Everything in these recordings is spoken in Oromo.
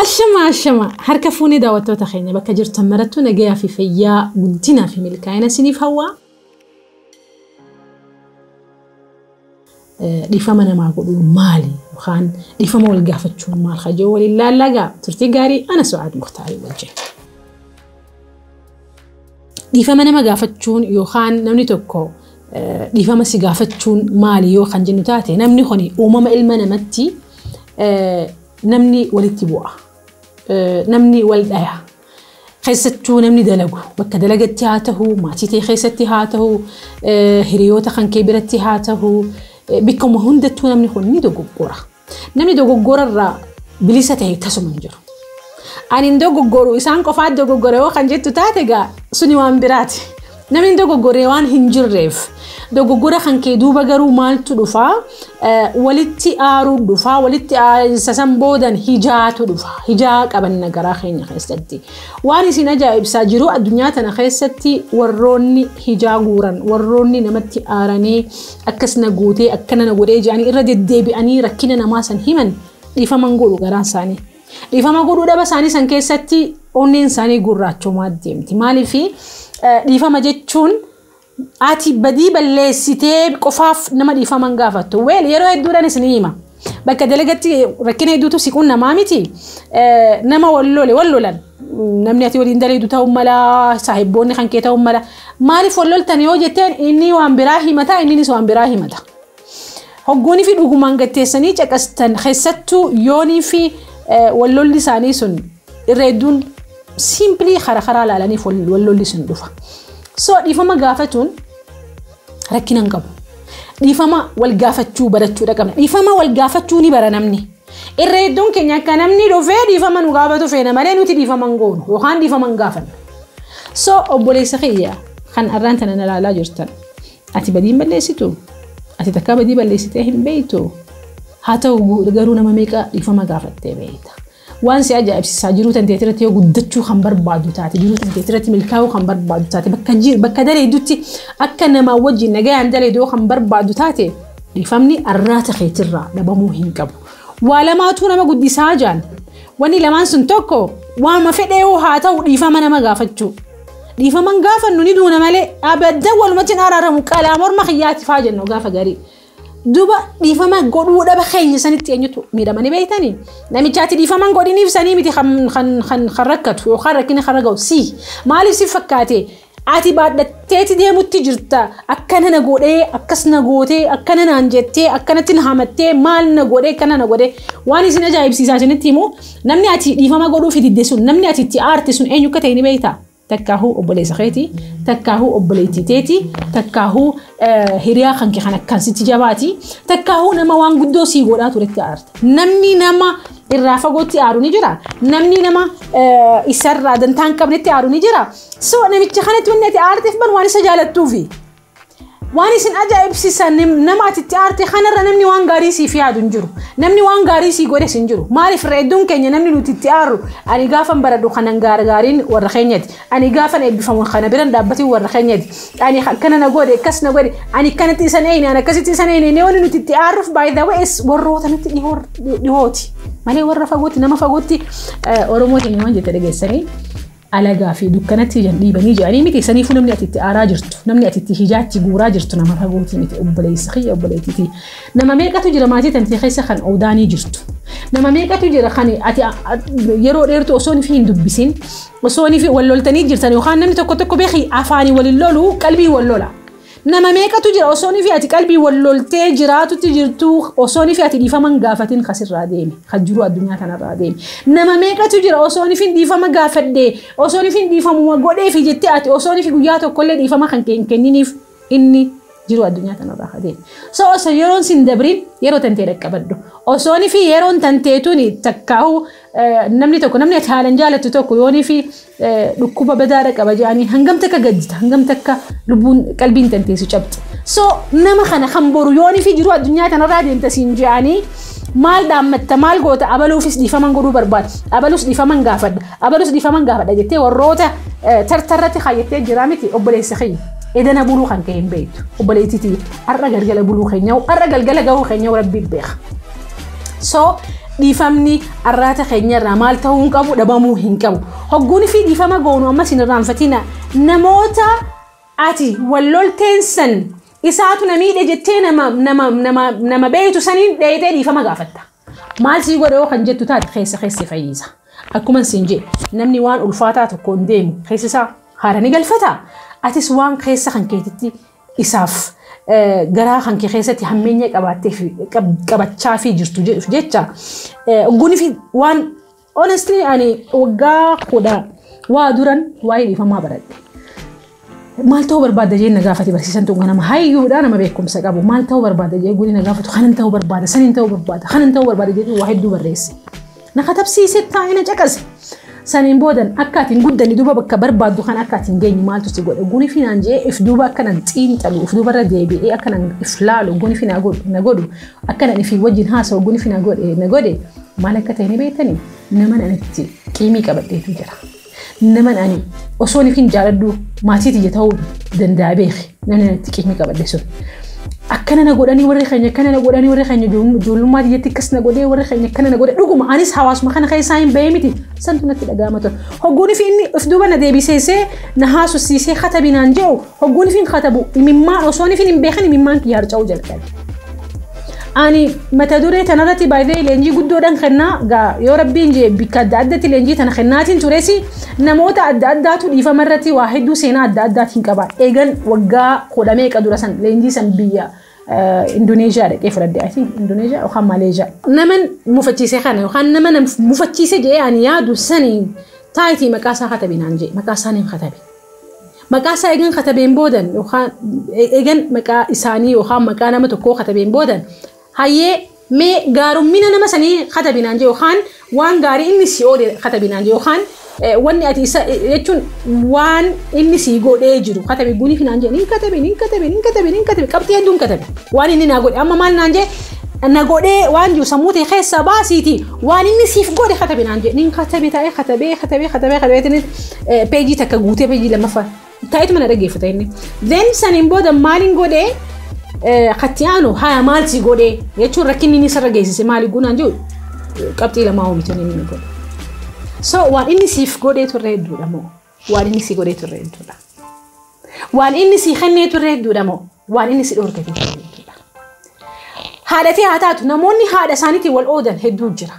Ashama ashama harka fuunee daawwattoota keenya bakka jirtan marattu nagayaa fi fayyaa guddinaa fi milkaa'ina isiniif hawwaa. Dhiifama namaa godhuun maali yookaan dhiifama wal gaafachuun maal kajoo waliin laallagaa turtii gaarii ana Su'aad Muktaarii wajjin. Dhiifama nama gaafachuun yookaan namni tokko dhiifama si gaafachuun maali yoo kan jennu taate namni kuni uumama ilma namatti namni walitti bu'a. Namni wal dhaya. Keessattuu namni dalagu bakka dalagatti haa ta'u, maatii ta'e keessatti haa ta'u, hiriyoota kan kee biratti haa ta'u, bikkuma hundattuu namni kun ni dogoggora. Namni dogoggora irraa bilisa ta'e tasuma hin jiru. Ani hin dogoggoru isaan qofaa dogoggora yoo kan jettu taate egaa suni waan biraati. Namni hin dogoggorre waan hin jirreef dogoggora kan kee duuba garuu maaltu dhufaa? Walitti aaruu dhufaa, walitti san boodan hijaatu dhufa. Hijaa qabanna garaa keenya keessatti. Waan isin ajaa'ibsaa jiru addunyaa tana keessatti warroonni hijaa guuran, warroonni namatti aaranii akkas na gootee akkana na godhee jedhanii irra deddeebi'anii rakkina namaa san himan dhiifama godhu garaan isaanii. Dhiifama godhuu dhaba isaanii san keessatti onneen isaanii gurraachomaa deemti. Maaliif dhiifama jechuun ati badii balleessitee qofaaf nama dhiifama hin gaafattu. Weel yeroo hedduudhaan isin hima. Bakka dalagatti rakkina hedduutu si qunnamaa miti. Nama wal lole wal lolan. Namni ati waliin daleedu ta'uu mala, saahibboonni kan kee ta'uu mala. Maaliif wal loltan yoo jetteen inni waan biraa himata, inninis waan biraa himata. Hogguunii fi dhugumaan gatteessanii caqastan keessattuu yoonii fi wal lolli isaanii sun irra hedduun simpilii karaa karaa ilaalaniif wal lolli sun dhufa. So dhiifama gaafatuun rakkina hin qabu. Dhiifama wal gaafachuu barachuudha qabna. Dhiifama wal gaafachuu ni bara namni. Irra hedduun keenya akka namni dhufee dhiifama nu gaafatu feena malee nuti dhiifama hin goonu yookaan dhiifama hin gaafannu. So obboleessa kiyya kan arraan tana na ilaalaa jirtan ati badii hin balleessitu? Ati takkaa badii balleessitee hin beektu? Haa ta'u garuu nama meeqa dhiifama gaafattee beekta? Waan si ajaa'ibsiisaa jiruu tan teetirratti yoo guddachuu kan barbaadu taate, jiruu tan teetirratti milkaa'uu kan barbaadu taate, bakka daleedutti akka namaa wajjin nagayaan daleeduu kan barbaadu taate dhiifamni arraata keetirraa dhabamuu hin qabu. Waa lamaatu nama guddisaa jaan. Wanni lamaan sun tokko waanuma fedhee haa ta'u dhiifama nama gaafachuu. Dhiifaman gaafannu ni duuna malee abaddan walumatti hin araaramu qalaa morma kiyyaatti faa jennu gaafa garii. Duuba dhiifama godhuu dhaba keenya sanitti eenyutu miidhamanii beektanii? Namichaatti dhiifaman godhiniif sanii miti kan rakkatu yookaan rakkina kan ga'u si. Maaliif si fakkaate? Ati baadhatteeti deemutti jirta. Akkana na godhee, akkas na gootee, akkana naan jettee, akkanatti na hamattee, maal na godhee, akkana na godhee. Waan isin ajaa'ibsiisaa isinitti himu namni ati dhiifama godhuuf didde sun, namni ati itti aarte sun eenyu akka ta'e ni beektaa? Takkaahuu obboleessa keetii, takkaahuu obboleettii teetii, takkaahuu hiriyaa kan kee kan akkansitti jabaati, takkaahuu nama waan guddoo sii godhaa turetti aarta. Namni nama irraa fagootti aaru ni jira. Namni nama isarraa dantaa hin qabnetti aaru ni jira. So namicha kanatti wanni ati aarteef ban waan isa jaalattuufi. Waan isin ajaa'ibsiisan nama ati itti aarte kanarra namni waan gaarii siif yaadu hin jiru. Namni waan gaarii sii godhes hin jiru. Maaliif irra hedduun keenya namni nuti itti aarru ani gaafan baradhu kanan gaariin warra keenyati. Ani gaafan eebbifamu kana biran dhaabbatiin warra keenyati. Ani akkana na godhe akkas na godhe ani akkanatti isan eeyne ani akkasitti isan eeyne wanni nuti itti aarruuf by the way warroota nutti dhihooti. Malee warra fagootti nama fagootti Oromoo keenya waan jette dhageessanii alagaa fi dukkanatti jan dhiibanii jedhanii miti saniifuu namni ati itti aaraa jirtu namni ati itti hijaatti guuraa jirtu nama fagootii miti obboleessa kiyya obboleettiiti. Nama meeqatu jira maatii tantee keessa kan odaanii jirtu. Nama meeqatu jira kan ati yeroo dheertu osoo fi hin dubbisin osoo fi wal loltanii jirtan yookaan namni tokko tokko beeki afaanii waliin lolu qalbii wal lola. Nama meeqatu jira osoo fi ati qalbii wal loltee jiraatutti jirtu osoo fi ati dhiifama hin gaafatin kasirraa deeme kan jiru addunyaa kanarraa deeme. Nama meeqatu jira osoo fi dhiifama gaafadhee osoo fi dhiifamuma godheefi jettee ati osoo fi guyyaa tokkollee dhiifama kan kenniniif inni jiru addunyaa kanarraa deeme. So osoo yeroon sin dabrin yeroo tantee dhaqqabadhu. Osoo fi yeroon tanteetuun takkaa'u namni tokko namni ati haalan jaalattu tokko yoonii fi dhukkuba badaadha qaba jedhanii hangam takka gaddita hangam takka lubbuun qalbiin tanteessu cabxi. So nama kana kan boru yoonii fi jiru addunyaa kanarraa deemta siin jedhanii maal dhaammatta maal goota abaluufis dhiifaman godhuu barbaada abalus dhiifaman gaafadha abalus dhiifaman gaafadha jettee warroota tartarratti kaayyattee jira miti obboleessa kiyya. Edana buluu kan ka'e hin beektu obboleettiitii har'a galgala buluu keenya har'a galgala gahuu keenya rabbi beeka. So Dhiifamni arraata keenyarraa maal ta'uu hin qabu, dhabamuu hin qabu. Hogguun fi dhiifama goonu ammas hin irraanfatina. Namoota ati wal lolteen san isaatu na miidhe jettee nama beeytu saniin dheeyitee dhiifama gaafatta. Maal sii godhe yoo kan jettu taate keessa keessa fayyisa. Akkuma siin jedhe namni waan ulfaataa tokko hin deemu keessa isaa haara ni galfata. Atis waan keessa kan keetitti isaaf garaa kan kee keessatti hammeenya qabachaa fi jirtu jedhuuf jecha guni fi waan honestly ani waggaa 10 waa duran waa'ee dhiifamaa baradhe. Maal ta'uu barbaadda jee na gaafate barsiisan tun nama hayyuudha nama beekumsa qabu. Maal ta'uu barbaadda jee guni na gaafatu kanan ta'uu barbaada sanin ta'uu barbaada kanan ta'uu barbaada jedhu waa hedduu barreesse. Na katabsiise taa'ee na caqase. Saniin boodan akka ati hin guddanne duuba bakka barbaaddu kan akka ati hin geenye maaltu si godhe guni fi naan jee if duuba akka nan xiinxalu if duubarra deebi'ee akka nan if laalu guni fi na godhu akka nan ifii wajjin haasa'u guni fi na godhe maal akka ta'e ni beektanii nama nan itti qiimii qabadheetu jira. Nama ani osoo ifin jaaladhu maatii tiyya ta'uu danda'a beeki namni nan itti qiimii qabadhe sun. Akkana na godhanii warri keenya akkana na godhanii warri keenya ijoollummaa tiyyatti akkas na godhee warri keenya akkana na godhe dhuguma anis hawaasuma kana keessaa hin bahee miti santu natti dhaga'ama ture. Hogguun fi inni if duuba na deebiseesee na haasofsiisee katabi naan jedhu hogguun fi hin katabu imimmaan osoo ifin hin beekin imimmaan kiyya harca'uu jalqabe. Ani mata duree tanarratti baay'ee leenjii guddoodhaan kennaa gaa yoo rabbiin jee bakka adda addatti leenjii tana kennaatiin turesi namoota adda addaatu dhiifama irratti waa hedduu seenaa adda addaatiin qaba. Eegan waggaa 10 meeqa dura san leenjii san biyya Indoneeshiyaa dhaqee fudhadhe. I think Indoneeshiyaa yookaan Maleeshiyaa. Nama mufachiise kana yookaan nama mufachiise jedhee ani yaadu sanii taayitii maqaa isaa katabe naan jee maqaa isaa niin katabe. Maqaa isaa eegan katabeen boodan yookaan eegan maqaa isaanii yookaan maqaa nama tokkoo katabeen boodan hayyee mee gaarummina nama sanii katabi naan jee yookaan waan gaarii inni si oole katabi naan jee yookaan wanni ati isa jechuun waan inni si godhee jiru katabi guni fi naan jee niin katabe niin katabe niin katabe niin katabe qabxii hedduun katabe waan inni naa godhe amma maal naan jee na godhee waan jiru sammuu ta'e keessa baasiiti waan inni siif godhe katabi naan jee niin katabe taa'ee katabee katabee katabee katabee peejii takka guutee peejii lammaffaa taa'eetuma na dhaggeeffata inni. Then saniin booda maaliin godhee katti aanu haya maal si godhee jechuun rakkinni inni sarara geessise maali gunaan jiru qabxii lamaa oomishan inni godhe. So waan inni siif godhee turre hedduudha moo waan inni si godhee turre hedduudha. Waan inni si kennee turre hedduudha moo waan inni si dhorkate turre hedduudha. Haadhatee haa taatu namoonni haadha isaaniitiin wal oodan hedduu jira.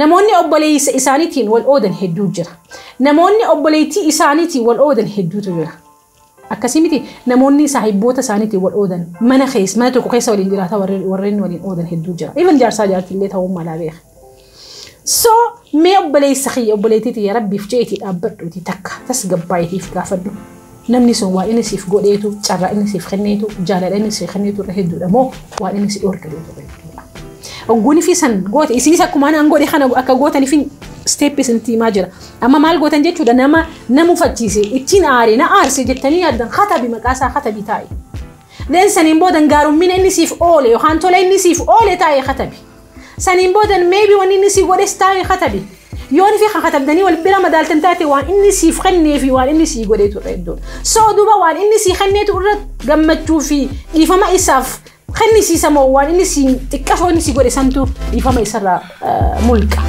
Namoonni obboleessa isaaniitiin wal oodan hedduu jira. Namoonni obboleettii isaaniitiin wal oodan hedduutu jira. Akkasii miti namoonni saahibboota isaaniitiin wal oodan mana keessa mana tokko keessa waliin jiraata warreen waliin oodan hedduu jira. Even jaarsaa jaartillee ta'uu malaa beeka. So mee obboleessa kiyya obboleettii tiyya rabbiif jeetii dhaabbadhuuti takka tasgabbaayitiif gaafadhu. Namni sun waan inni siif godheetu carraa inni siif kenneetu jaalala inni siif kenneetu irra hedduudha moo waan inni si dhorkateetu irra hedduudha. Ogguun fi san goote isinis akkuma anaan godhe kana akka gootaniif step isinitti himaa jira. Amma maal gootan jechuudha nama na mufachiise ittiin aare na aarse jettanii yaaddan katabi maqaa isaa katabi taa'e. Then saniin boodan gaarummina inni siif oole yookaan tola inni siif oole taa'e katabi. Saniin boodan maybe waan inni siif godhes taa'e katabi. Yoon fi katabdanii wal bira madaaltan taate waan inni siif kennee fi waan inni sii godheetu irra hedduudha. So duuba waan inni sii kenneetu irra gammachuu fi dhiifama isaaf kennisiisa moo waan inni sii xiqqashoo inni sii godhe santu dhiifama isarraa mulqa.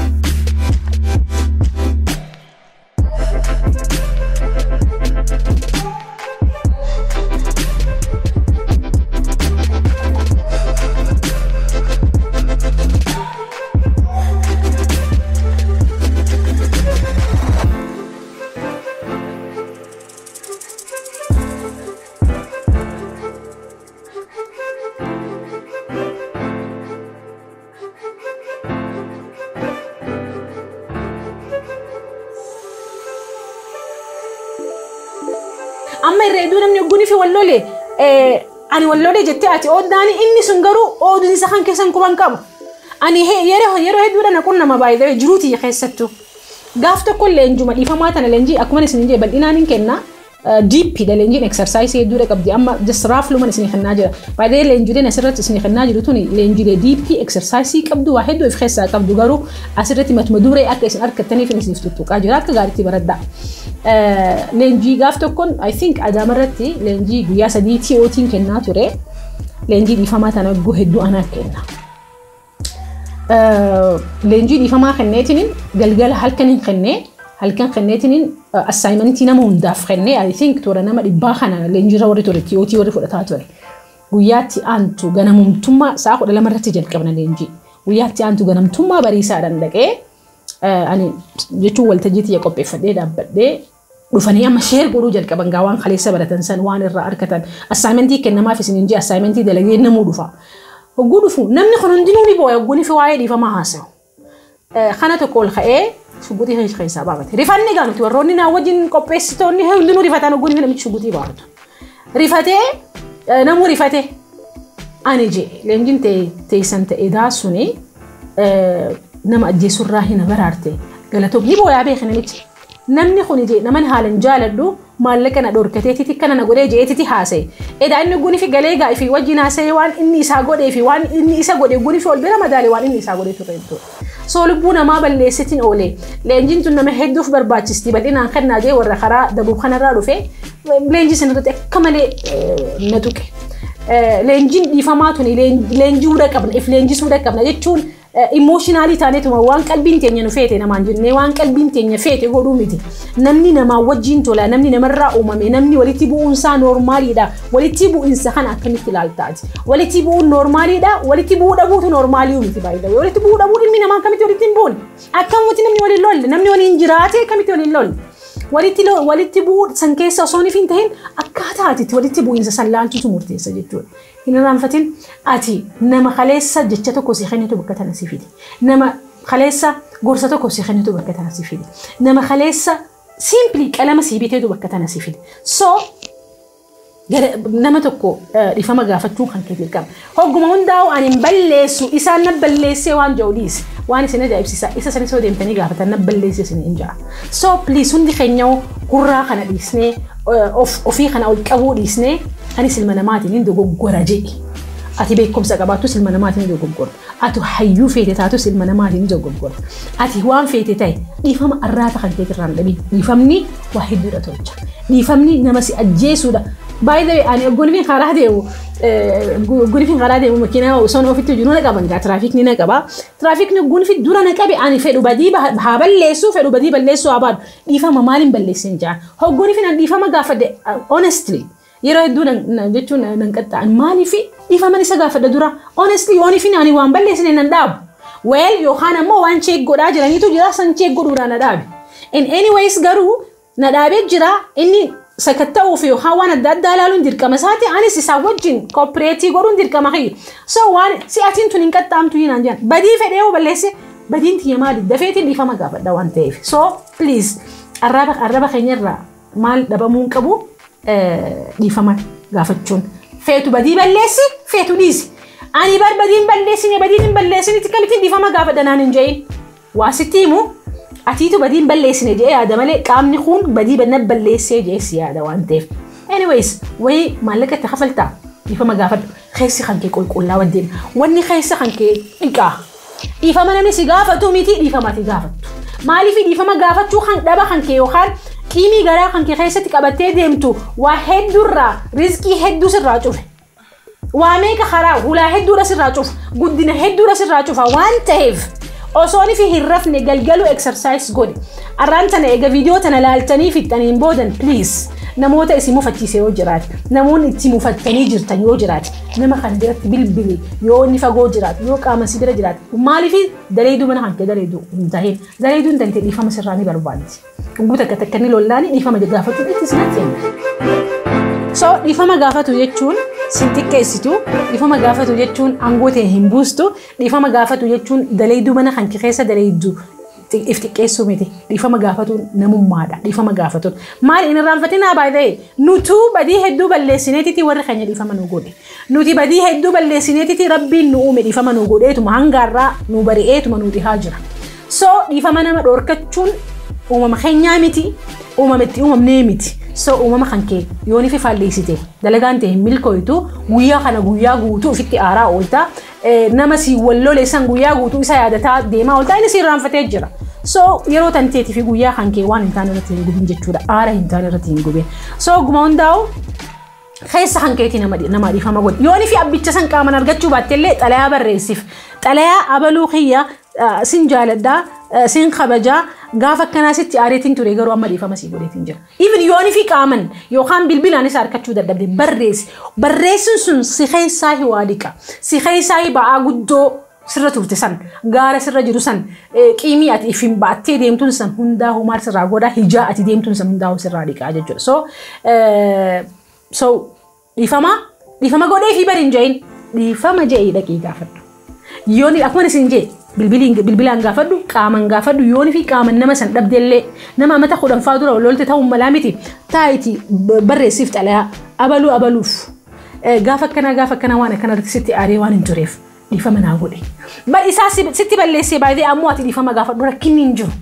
Amma irra hedduu namni ogguunii fi walloole ani walloole jettee ati ooddaani inni sun garuu ooduun isa kan keessan quban qabu. Ani yeroo hedduudha na qunnama baay'ee jiruuti keessattuu. Gaaf tokko leenjuma dhiifamaa tana leenjii akkuma isin jedhe bal'inaan hin kenna. Deep dha leenjiin exercise hedduudha qabdi amma just raafluman isin kennaa jira. Baay'ee leenjileen asirratti isin kennaa jiru tuni leenjilee deep exercise qabdu waa hedduu of keessaa qabdu garuu asirratti matuma duree akka isin argattaniif isiniif tuttuqaa jira akka gaariitti baradhaa. Leenjii gaaf tokkoon I think Adaamarratti leenjii guyyaa 3 TOT'n kennaa ture. Leenjii dhiifamaa tana hedduu anaa kenna. Leenjii dhiifamaa kenneetiniin galgala halkaniin kennee, halkan kenneetiniin assignmentii nama hundaaf kennee, I think toora nama 100 kana leenjiirra warri ture, TOT warri fudhataa ture. Guyyaatti aantu ganamumtummaa sa'a 12 irratti jalqabna leenjii. Guyyaatti aantu ganamtummaa bariisaadhaan dhaqee, ani jechuun waltajjii tiyya qopheeffadhee dhaabbadhee, dhufanii amma share godhuu jalqaban gaa, waan kaleessa baratan san, waan irraa argatan, assignmentii kennamaaf isin hin jee, assignmentii dalagee namuu dhufa. Hogguu dhufu namni kun hundinuu ni booya hogguun fi waa'ee dhiifamaa haasa'u. Kana tokko ol ka'ee shugguxii keessaa baafate. Rifanni gaa nuti warroonni naa wajjin qopheessitoonni hundinuu rifatan hogguun fi namichi shugguxii baafatu. Rifatee, namuu rifate, ani jee leenjiin teessan ta'e daasuni nama ajjeesurraa hin baraarte, galatoom, ni booyaa beeka namichi. Namni kun jee naman haalan jaaladhu maallaqa na dhorkateetiti kana na godhee jeetiti haasa'e. Edaa inni guni fi galee gaa fi wajjin haasa'e, waan inni isaa godhee fi waan inni isa godhe guni fi ol bira madaale, waan inni isaa godhee ture jechuudha. So lubbuu namaa balleessitiin oole. Leenjiin tun nama hedduuf barbaachisti, bal'inaan kennaa jee, warra karaa dabub kanarraa dhufe leenjii sanarratti akka malee na tuqe. Leenjiin dhiifamaa tuni leenji'uudha qabna, if leenjisuudha qabna jechuun emotionally taaneetuma waan qalbiin teenya nu feete namaan jennee waan qalbiin teenya feete godhuu miti. Namni namaa wajjin tola, namni namarraa uumame, namni walitti bu'uunsaa normaliidha. Walitti bu'insa kana akkamitti ilaaltaati? Walitti bu'uun normaliidha, walitti bu'uu dhabuutu normalii miti baay'ee. Walitti bu'uu dhabuun ilmi namaa akkamitti walitti hin buune? Akkamitti namni waliin lolle? Namni waliin jiraate akkamitti waliin lolle? Walitti bu'uu san keessa osoo hin tahin akkaataa ati walitti bu'iinsa san laaltutu murteessa jechuudha. Hin irraanfatin, ati nama kaleessa jecha tokko si kennitu bakka tana si fide. Nama kaleessa gorsa tokko si kennitu bakka tana si fide. Nama kaleessa simply qalama si biteetu bakka tana si fide. So nama tokko dhiifama gaafachuun kan kee dirqama. Hogguma hundaa'u ani hin balleessu, isaan na balleessee waan jedhu dhiise. Waan isin ajaa'ibsiisa isa sanis yoo deemtanii gaafatan na balleessee isin hin ja'a. So please, hundi keenya gurraa kana dhiisnee, ofii kana ol qabuu dhiisnee, anis ilma namaatiin hin dogoggora jedhi. Ati beekumsa qabaattus ilma namaatiin hin dogoggorta. Ati hayyuu feete taatus ilma namaatiin hin dogoggorta. Ati waan feete ta'e dhiifama arraata kan keetirraan dhabi. Dhiifamni waa hedduudha tolcha. Dhiifamni nama si ajjeesuudha. By the way, ani oggoon karaa deemu makiinaa osoo ofitti jiru na qaban gaa, tiraafikni na qaba. Tiraafikni oggoon fi dura na qabe, ani fedhu badii haa balleessu, fedhu badii balleessuu haa baadu. Dhiifama, maaliin balleessin jaan. Hoggoon fi nan dhiifama gaafadhe, honestly. Yeroo hedduu jechuun nan qaxxa'an, maaliif dhiifama isa gaafadha dura, honestly, yoon fi ani waan balleessine nan dhaabu. Well, yookaan ammoo waan check godhaa jiraniitu jira, san check godhuudhaan na dhaabe. In anyways garuu na dhaabee jira, inni sakatta'uuf yookaan waan adda addaa ilaaluun dirqama isaati, anis isaa wajjin cooperate godhuun dirqama kiyya. So waan si'atiin tun hin qaxxaamtu hinaan jedhan, badii fedhee yoo balleesse, badiin tiyya maali, dafeetiin dhiifama gaafadha waan ta'eef. So please, arraba keenyarraa maal dhabamuu hin qabu? Dhiifama gaafachuun. Feetu badii balleessi, feetu dhiisi. Ani bar badiin balleessine, badiin hin balleessinitti akkamittiin dhiifama gaafadha naan hin jedhin. Waa sitti himu, atiitu badiin balleessine jedhee yaada malee qaamni kun badii na balleessee jedhee si yaada waan ta'eef. Anyways, wayii maallaqa itti kafaltaa, dhiifama gaafadhu. Keessi kan kee qulqullaa deema. Wanni keessa kan kee dhiqaa. Dhiifama namni si gaafatu miti, dhiifama ati gaafattu. Maaliif dhiifama gaafachuu kan dhaba kan kee yookaan qiimii garaa kan kee keessatti qabattee deemtu waa hedduurraa rizqii hedduu sirraa cufe. Waa meeqa karaa hulaa hedduudha sirraa cufa, guddina hedduudha sirraa cufa waan ta'eef, osoo fi hin rafne galgaluu exercise godhi. Arraan tana eega viidiyoo tana laaltanii fixxaniin boodan, please, namoota isin mufachiise yoo jiraate, namoonni itti mufattanii jirtan yoo jiraate, nama kan biratti bilbili, yoo inni fagoo jiraate, yoo qaama si bira jiraate, maaliif daleeduu mana kan kee daleeduu hin tahin, daleeduu hin tante dhiifama sirraa ni barbaaddi. Guutuu takka takka ni lollaani, dhiifama gaafachuun itti sinatti hima. So dhiifama gaafatu jechuun sin xiqqeessitu, dhiifama gaafatu jechuun aangoo ta'e hin buustu, dhiifama gaafatu jechuun daleeduu mana kan kee keessa daleeduu if xiqqeessuu miti. Dhiifama gaafatuun namummaadha. Dhiifama gaafatuun maal hin irraanfatinaa? Baay'ee nutuu badii hedduu balleessineetiti warri keenya dhiifama nu godhe. Nuti badii hedduu balleessineetiti rabbiin nu uume dhiifama nu godheetuma hangaarraa nu bari'eetuma nu dhihaa jira. So dhiifama nama dhorkachuun uumama keenyaa miti, uumama itti uumamnee miti. So uumama kan kee yoo ni faalleessite, dalagaan ta'e hin milkooytu, guyyaa kana guyyaa guutuu ofitti aaraa oolta, nama si wal lole san guyyaa guutuu isa yaadataa deemaa oolta, inni si irraanfatee jira. So yeroo tanteetii fi guyyaa kan kee waan hin taane irratti hin gubin jechuudha. Aara hin taane irratti hin gubin. So guma hundaa'u keessa kan keetii nama dhiifama godhi. Yooni fi abbicha san qaaman argachuu baattellee xalayaa barreessiif. Xalayaa abaluu kiyya sin jaaladhaa sin kabajaa gaafa akkanaa sitti aareetiin ture garuu amma dhiifama sii godheetiin jira. Even yooni fi qaaman yookaan bilbilaanis harkachuu dadhabde barreessi. Barreessuun sun si keessaa waa dhiqa. Si keessaa ba'aa guddoo sirra turte san gaara sirra jiru san qiimii ati ifin baattee deemtuun san hundaa maal sirraa godha hijaa ati deemtuun san hundaa sirraa dhiqaa jechuudha. So dhiifama godhee fi bari hin je'in dhiifama je'ii dhaqii gaafadhu. Yooni akkuma isin jee bilbilaan gaafadhu qaaman gaafadhu yooni fi qaaman nama san dhabdellee nama amata 10 dura lolte ta'uu malaa miti taa'iti barreessiif xalayaa abaluu abaluuf gaafa akkanaa waan akkana sitti aaree waan hin tureef dhiifama naa godhe. Bar isaa sitti balleessee baay'ee ammoo ati dhiifama gaafadhu rakkinni hin jiru.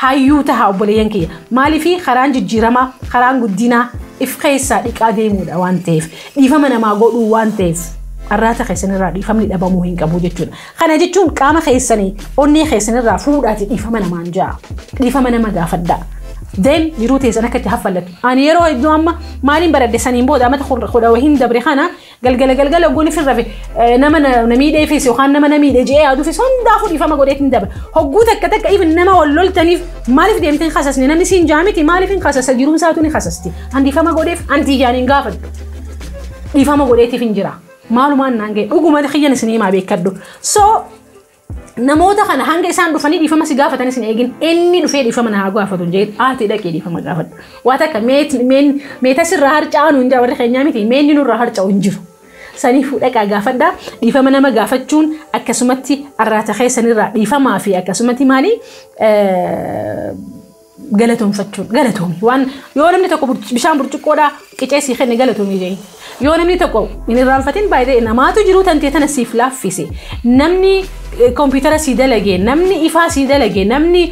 Hayyuu tahaa obboleeyyan kiyya. Maaliifii karaan jijjiiramaa karaan guddinaa if keessaa dhiqaa deemuudha waan ta'eef dhiifama namaa godhuu waan ta'eef arraata keessanirraa dhiifamni dhabamuu hin qabu jechuudha. Kana jechuun qaama keessanii onnee keessanirraa fuudhaati dhiifama namaan ja'a. Dhiifama nama gaafadhaa. Then jiruu teessan akka itti haffallattu. Ani yeroo hedduu amma maaliin baradhe saniin booda amata 10 wahiin dabre kana galgala galgala gooni firrafe nama na miidheefis yookaan nama na miidhe je'ee yaaduufis hundaafuu dhiifama godheetiin dabre. Hogguu takka takka even nama wal loltaniif maaliif deemteen kasasne namni siin jaamiti maaliif hin kasasa jiruun isaatu ni kasasti. An dhiifama godheef anti ijaan hin gaafadhu. Dhiifama godheetiif hin jira. Maalumaan naan ga'e dhuguma xiyyan isin himaa beekadhu. So namoota kana hanga isaan dhufanii dhiifama si gaafatan isin eegin inni dhufee dhiifama na haa gaafatu jedhe ati dhaqee dhiifama gaafadhu. Waa takka meeta sirraa harca'anu hin jira warri keenyaa miti meenni nurraa harca'u hin jiru. Saniifuu dhaqaa gaafadhaa dhiifama nama gaafachuun akkasumatti arraata keessanirraa dhiifamaa fi akkasumatti maali galatoomfachuun galatoomi waan yoo namni tokko bishaan burcuqqoodhaa qicee sii kenne galatoomi jedhe. Yoo namni tokko hin irraanfatin baay'ee namaatu jiru tantee tana siif laaffise namni kompiitara sii dalage namni ifaa sii dalage namni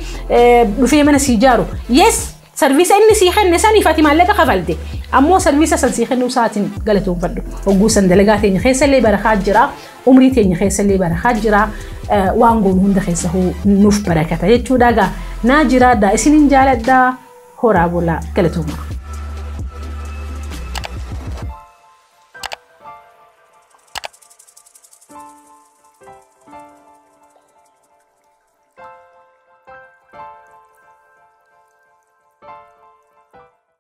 dhufee mana sii ijaaru yes sarviisa inni sii kenne saniif ati maallaqa kafalte ammoo sarviisa san sii kennuu isaatiin galatoomfadhu. Hogguu san dalagaa teenya keessallee barakaa jira umrii teenya keessallee barakaa jira waan goonu hunda keessa nuuf barakata jechuudha. Naa jiraadhaa isinin jaaladhaa horaa bulaa galatooma.